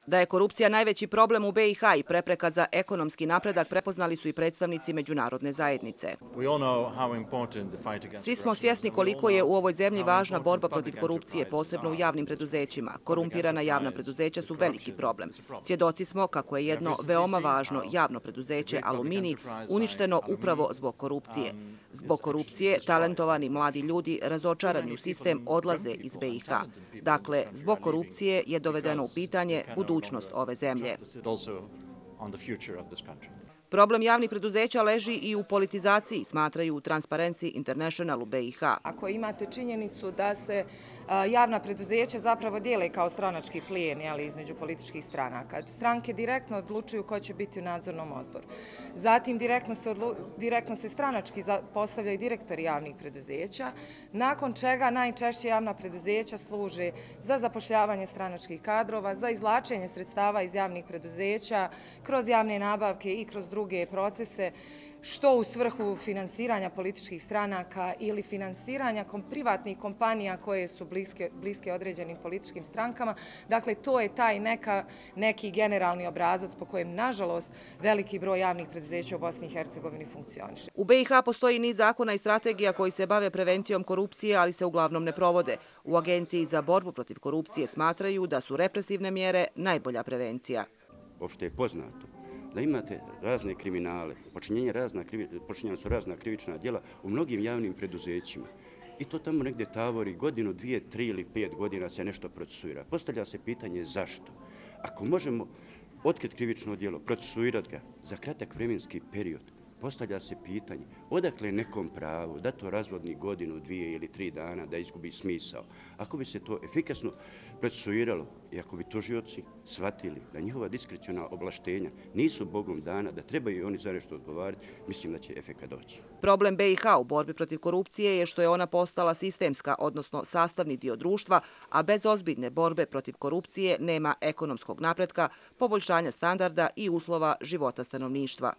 Da je korupcija najveći problem u BiH i prepreka za ekonomski napredak prepoznali su i predstavnici međunarodne zajednice. Svi smo svjesni koliko je u ovoj zemlji važna borba protiv korupcije, posebno u javnim preduzećima. Korumpirana javna preduzeća su veliki problem. Svjedoci smo kako je jedno veoma važno javno preduzeće Aluminij uništeno upravo zbog korupcije. Zbog korupcije talentovani mladi ljudi razočarani u sistem odlaze iz BiH. Dakle, zbog korupcije je dovedeno u pitanje budućnost ove zemlje. Problem javnih preduzeća leži i u politizaciji, smatraju u Transparency International u BiH. Ako imate činjenicu da se javna preduzeća zapravo dijele kao stranački plijen između političkih stranaka, stranke direktno odlučuju ko će biti u nadzornom odboru. Zatim direktno se stranački postavljaju direktori javnih preduzeća, nakon čega najčešće javna preduzeća služe za zapošljavanje stranačkih kadrova, za izvlačenje sredstava iz javnih preduzeća, kroz javne nabavke i kroz druge procese, što u svrhu finansiranja političkih stranaka ili finansiranja privatnih kompanija koje su bliske određenim političkim strankama. Dakle, to je taj neki generalni obrazac po kojem, nažalost, veliki broj javnih preduzeća u Bosni i Hercegovini funkcioniše. U BiH postoji niz zakona i strategija koji se bave prevencijom korupcije, ali se uglavnom ne provode. U Agenciji za borbu protiv korupcije smatraju da su represivne mjere najbolja prevencija. Opšte je poznato da imate razne kriminale, počinjena su razna krivična djela u mnogim javnim preduzećima. I to tamo negdje tavori godinu, 2, 3 ili 5 godina se nešto procesuira. Postavlja se pitanje zašto. Ako možemo otkriti krivično djelo, procesuirati ga za kratak vremenski period, postavlja se pitanje odakle nekom pravu da to razvodni godinu, 2 ili 3 dana, da izgubi smisao. Ako bi se to efikasno procesuiralo i ako bi tužioci shvatili da njihova diskreciona ovlaštenja nisu Bogom dana, da trebaju oni za nešto odgovarati, mislim da će efekat doći. Problem BiH u borbi protiv korupcije je što je ona postala sistemska, odnosno sastavni dio društva, a bez ozbiljne borbe protiv korupcije nema ekonomskog napretka, poboljšanja standarda i uslova života stanovništva.